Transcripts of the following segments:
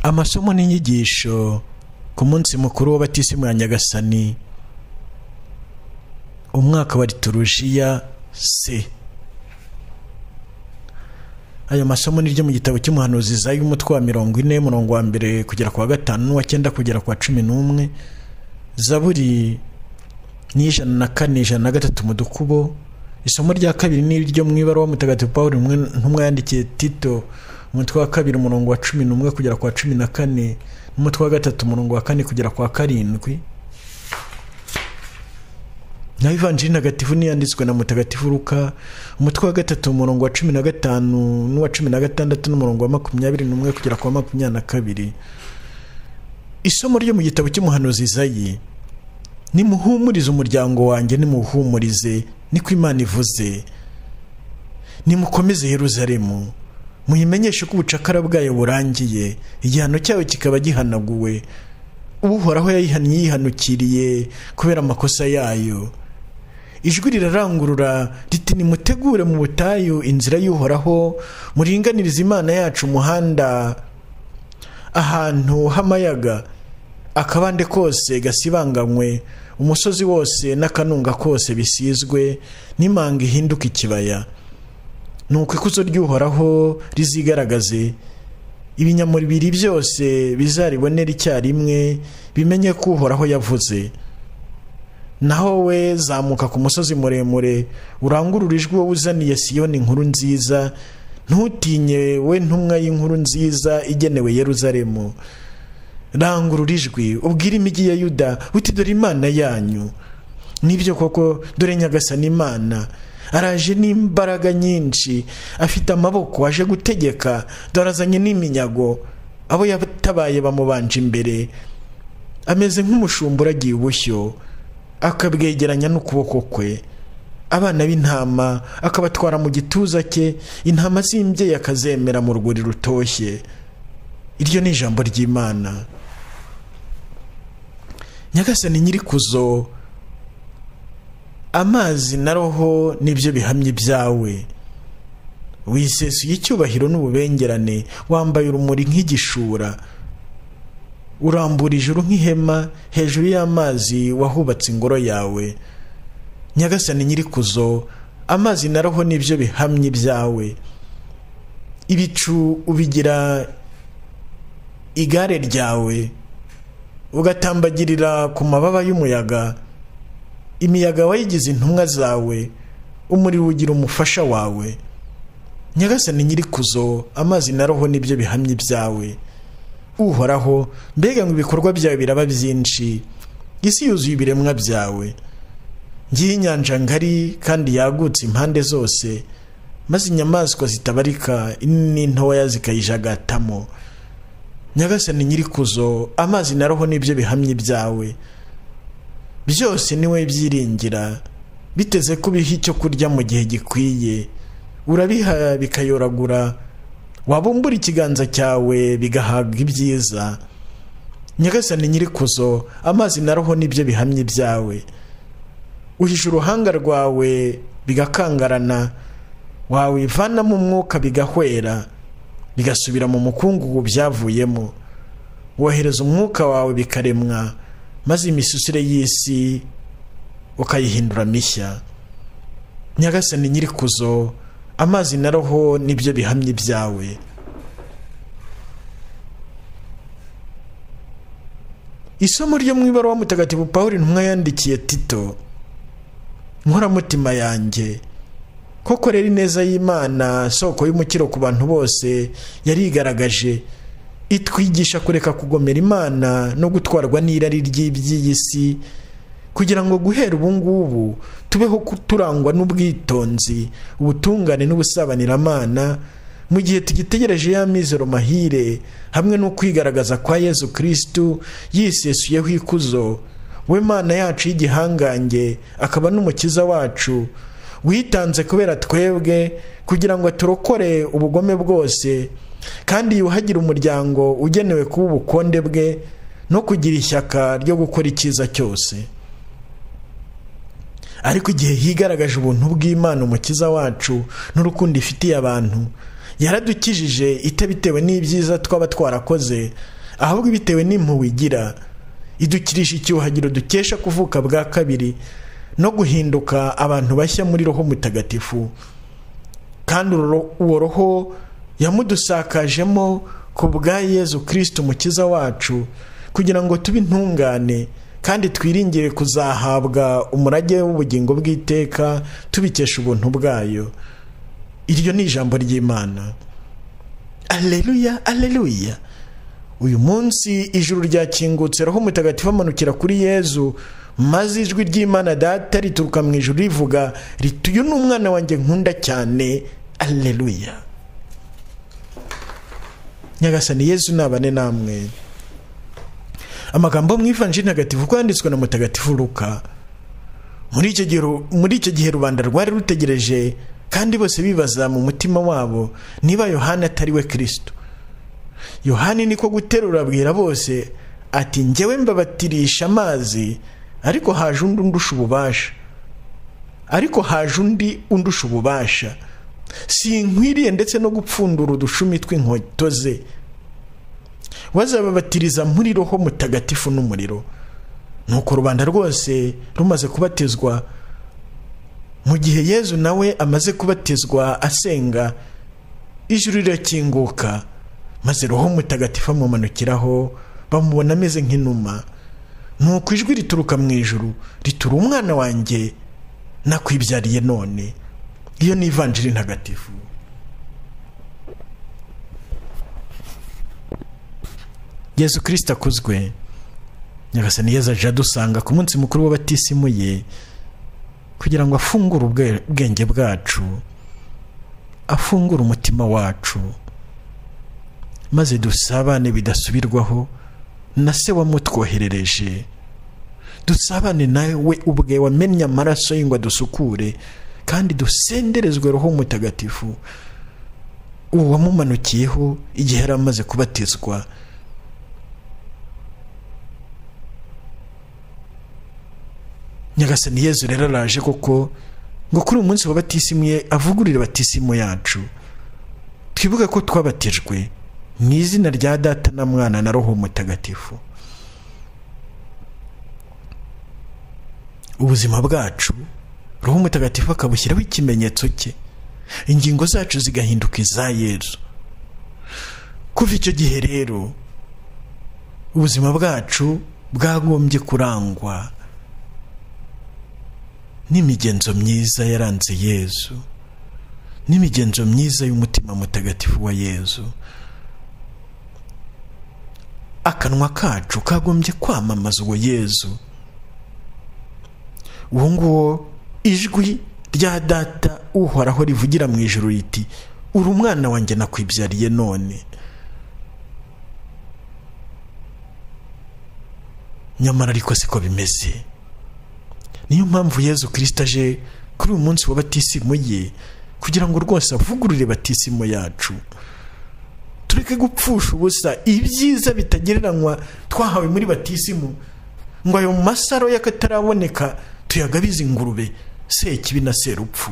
Amasomo n'inyigisho ku munsi mukuru w'abatisimu ya Nyagasani, umwaka wa liturujia C. Ayo masomo ni ryo mu gitabo cy'umuhanuzi Izayi, umutwe wa 40, umurongo wa 1 kugera ku wa 5 n'uwa 9 kugera ku wa 11, Zaburi ni 104, 103 mu dukubo. Isomo rya kabiri ni ryo mu ibaruwa Mutagatifu Pawulo ntumwa yandikiye Tito, umutwe wa 2 umurongo wa 11 kugera ku wa 14, n'umutwe wa 3 umurongo wa 4 kugera ku wa 7. Na Ivanjiri ntagatifu niyanditswe na Mutagatifu Luka, umutwe wa 3 umurongo wa 15 n'uwa 16 n'umurongo wa 21 kugera ku wa 22. Isomo ryo mu gitabo cy'umuhanuzi Izayi: nimuhumurize umuryango wanjye, nimuhumurize, niko Imana ivuze. Nimukomeze Yerusalemu, muyimenyeshe ko ubucakara bwayo burangiye, igihano cyayo kikaba gihanaguwe. Uhoraho yayihannye yihanukiriye kubera amakosa yayo. Ijwi rirarangurura riti: nimutegure mu butayu inzira y'Uhoraho, muringanirize Imana yacu umuhanda, ahantu h'amayaga, akabande kose gasibanganywe, umusozi wose n'akanunga kose bisizwe, n'imanga ihinduka ikibaya. Nuko ikuzo ry'Uhoraho rizigaragaze, ibinyamubiri byose bizaribonera icyarimwe, bimenye ko Uhoraho yavuze. Naho we zamuka ku musozi muremure, urangurura ijwi wowe uzaniye Siyoni inkuru nziza, ntutinye we ntumwa y'inkuru nziza igenewe Yerusalemu. Rangurura ijwi ubwire imijyi ya Yuda uti: dore Imana yanyu. Nibyo koko, dore Nyagasani Imana araje n'imbaraga nyinshi, afite amaboko aje gutegeka, dore azanye n'iminyago, abo yatabaye bamubanje imbere. Ameze nk'umushumba uragiye ubushyo, akabwegeranya n'ukuboko kwe, abana b'intama akabatwara mu gituza cye, intama z'imbyeyi akazemera mu rwuri rutoshye. Iryo ni ijambo ry'Imana. Nyagasani nyirikuzo, amazi na roho nibyo bihamye ibyawe. Wisesuye icyubahiro n'ububengerane, wambaye urumuri nk'igishura, urambura ijuru nk'ihema, hejuru y'amazi wahubatse ingoro yawe. Nyagasani nyirikuzo, amazi na roho nibyo bihamye ibyawe. Ibicu ubigira igare ryawe, ugatambagirira ku mababa y'umuyaga. Imiyaga wayigize intumwa zawe, umuriro ugira umufasha wawe. Nyagasani nyirikuzo, amazi na roho nibyo bihamye ibyawe. Uhoraho, mbega ngo ibikorwa byawe biraba byinshi, isi yuzuye ibiremwa byawe. Ngiye inyanja ngari kandi yagutse impande zose, maze inyamaswa zitabarika n'intoya zikayijagatamo. Nyagasani nyirikuzo, amazi na roho nibyo bihamye ibyawe. Byose niwe byiringira, biteze kubiha icyo kurya mu gihe gikwiye. Urabiha bikayoragura, wabumbura ikiganza cyawe bigahaga ibyiza. Nyagasani nyirikuzo, amazi na roho nibyo bihamye ibyawe. Uhisha uruhanga rwawe bigakangarana, wawivanamo umwuka bigahwera, bigasubira mu mukungugu byavuyemo. Wohereza umwuka wawe bikaremwa, maze imisusire y'isi ukayihindura mishya. Nyagasani nyirikuzo, amazi na roho nibyo bihamye ibyawe. Isomo ryo mu ibaruwa Mutagatifu Pawulo intumwa yandikiye Tito: nkoramutima yanjye, koko rero ineza y'Imana soko y'umukiro ku bantu bose yarigaragaje, itwigisha kureka kugomera Imana no gutwarwa n'irari ry'iby'iyi si, kugira ngo guhera ubu ngubu tubeho turangwa n'ubwitonzi, ubutungane n'ubusabaniramana, mu gihe tugitegereje ya mizero mahire hamwe no kwigaragaza kwa Yezu Kristu yisesuyeho ikuzo, we Mana yacu y'igihangange akaba n'umukiza wacu, witanze kubera twebwe kugira ngo aturokore ubugome bwose, kandi yuhagire umuryango ugenewe kuba ubukonde bwe no kugira ishyaka ryo gukora icyiza cyose. Ariko igihe higaragaje ubuntu bw'Imana umukiza wacu n'urukundo ifitiye abantu, Yaradukijije itabitewe n'ibyiza twaba twarakoze, ahubwo bitewe n'impuhwe igira. Idukirisha icyuhagiro dukesha kuvuka bwa kabiri no guhinduka abantu bashya muri Roho Mutagatifu. Kandi uwo Roho yamudusakajemo ku bwa Yezu Kristo Umukiza wacu, kugira ngo tube intungane kandi twiringire kuzahabwa umurage w'ubugingo bw'iteka tubikesha ubuntu bwayo. Iryo ni ijambo ry'Imana. Alleluya, alleluya. Uyu munsi ijuru ryakingutse, Roho Mutagatifu amanukira kuri Yezu, maze ijwi ry'Imana Data rituruka mu ijuru rivuga riti: uyu ni umwana wanjye nkunda cyane. Alleluya. Nyagasani Yezu nabane namwe. Amagambo mu Ivanjiri Ntagatifu uko yanditswe na Mutagatifu Luka. Muri icyo gihe rubanda rwari rutegereje, kandi bose bibaza mu mutima wabo niba Yohana atari we Kristo. Yohani niko guterura abwira bose ati: njyewe mbabatirisha amazi, ariko haje undi undusha ububasha, ariko haje undi undusha ububasha, sinkwiriye ndetse no gupfundura udushumi tw'inkweto ze. Wazababatiriza muri Roho Mutagatifu n'umuriro. Nuko rubanda rwose rumaze kubatizwa, mu gihe Yezu nawe amaze kubatizwa asenga, ijuru rirakinguka, maze Roho Mutagatifu amumanukiraho, bamubona ameze nk'inuma. Nuko ijwi rituruka mu ijuru ritura: umwana wanjye nakwibyariye none. Iyo ni Ivanjiri Ntagatifu. Yezu Kristo akuzwe. Nyagasani Yezu aje adusanga ku munsi mukuru w'abatisimu ye, kugira ngo afungure ubwenge bwacu, afungure umutima wacu, maze dusabane bidasubirwaho na se wamutwoherereje. Dusabane nawe ubwe wamennye amaraso ye ngo adusukure, kandi dusenderezwe Roho Mutagatifu uwo wamumanukiyeho igihe yari amaze kubatizwa. Nyagasani Yezu rero araje koko ngo kuri uyu munsi wa batisimu ye avugurire batisimu yacu. Twibuke ko twabatijwe mu izina rya Data na Mwana na Roho Mutagatifu. Ubuzima bwacu Roho Mutagatifu akabushyiraho ikimenyetso cye, ingingo zacu zigahinduka iza Yezu. Kuva icyo gihe rero ubuzima bwacu bwagombye kurangwa n'imigenzo myiza yaranze Yezu, n'imigenzo myiza y'umutima mutagatifu wa Yezu. Akanwa kacu kagombye kwamamaza uwo Yezu, uwo nguwo ijwi rya Data Uhoraho rivugira mu ijuru riti: uri umwana wanjye nakwibyariye none. Nyamara ariko siko bimeze. Niyo mpamvu Yezu Kristo aje kuri uyu munsi wa batisimu ye, kugira ngo rwose avugurure batisimu yacu. Tureke gupfusha ubusa ibyiza bitagereranywa twahawe muri batisimu, ngo ayo masaro y'akataraboneka tuyagabize ingurube sekibi na serupfu.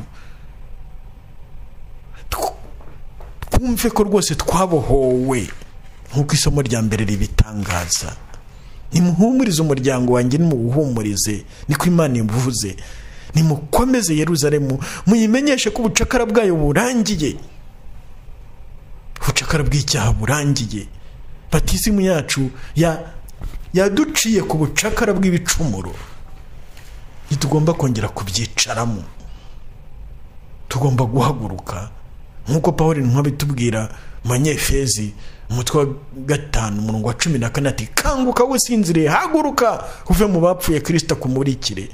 Twumve ko rwose twabohowe nk'uko isomo rya mbere ribitangaza. Nimuhumurize umuryango wanjye, nimuwuhumurize, niko Imana ivuze. Nimukomeze Yeruzalemu, muyimenyeshe ko ubucakara bwayo burangiye, ubucakara bw'icyaha burangiye. Batisimu yacu yaduciye ku bucakara bw'ibicumuro, ntitugomba kongera kubyicaramo, tugomba guhaguruka nk'uko Pawulo intumwa bitubwira mu Banyefezi umutwe wa 5 umurongo wa 14 ati: kanguka usinziriye, haguruka uve mu bapfuye, Kristo akumurikire.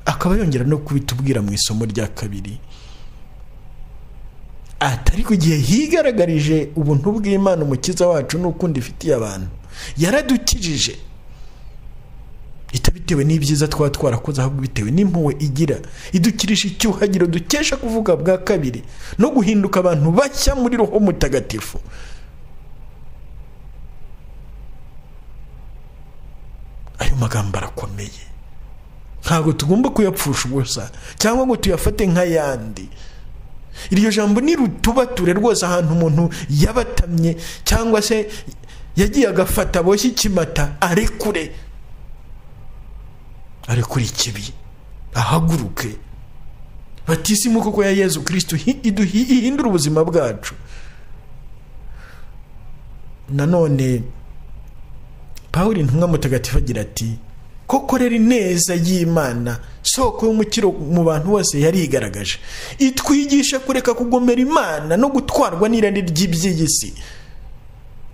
Akaba yongera no kubitubwira mu isomo rya kabiri atari ku gihe higaragarijwe ubuntu bw'Imana Umukiza wacu n'ukundi ifitiye abantu, yaradukijije itabitewe n'ibyiza twaba twarakoze, ahubwo bitewe n'impuhwe igira, idukirisha icyuhagiro dukesha kuvuga bwa kabiri no guhinduka abantu bashya muri Roho Mutagatifu. Ayo magambo arakomeye, ntabwo tugomba kuyapfusha ubusa cyangwa ngo tuyafate nk'ayandi. Iryo jambo nirutubature rwose ahantu umuntu yabatamye cyangwa se yagiye agafata boshye ikimata, arekure, arekure ikibi, ahaguruke. Batisimu koko ya Yezu Kristu ihindura ubuzima bwacu. Nanone Pawulo intumwa mutagatifu agira ati koko rero ineza y'Imana soko y'umukiro mu bantu bose yarigaragaje, itwigisha kureka kugomera Imana no gutwarwa n'irari ry'iby'iyi si,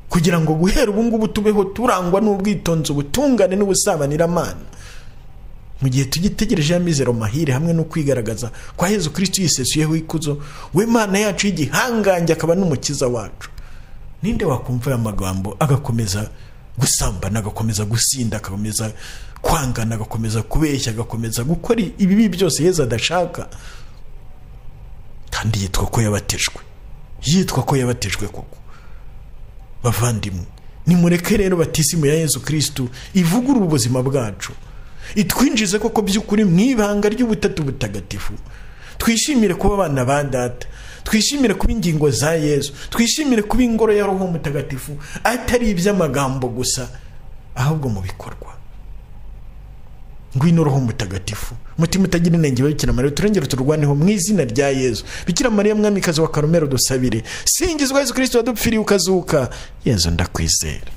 kugira ngo guhera ubu ngubu tubeho turangwa n'ubwitonzi, ubutungane n'ubusabaniramana, mu gihe tugitegereje amizero mahire hamwe no kwigaragaza kwa Yezu Kristu yisesuyeho ikuzo, we Mana yacu y'igihangange akaba n'umukiza wacu. Ninde wakumva aya magambo agakomeza gusambana, agakomeza gusinda, agakomeza kwangana, agakomeza kubeshya, agakomeza gukora ibibi byose Yezu adashaka, kandi yitwa ko yabatijwe, yitwa ko yabatijwe koko? Bavandimwe, nimureke rero batisimu ya Yezu Kristu ivugurura ubuzima bwacu, itwinjize koko by'ukuri mu ibanga ry'ubutatu butagatifu. Twishimire kuba abana ba Data, twishimire kuba ingingo za Yezu, twishimire kuba ingoro ya Roho Mutagatifu, atari iby'amagambo gusa ahubwo mu bikorwa. Ngwino Roho Mutagatifu, mutima utagira inenge wa Bikira Mariya, turengere turwaneho mu izina rya Yezu. Bikira Mariya mwamikazi wa Karumeli, dusabire. Singizwa Yezu Kristu wadupfiriye ukazuka. Yezu ndakwizera.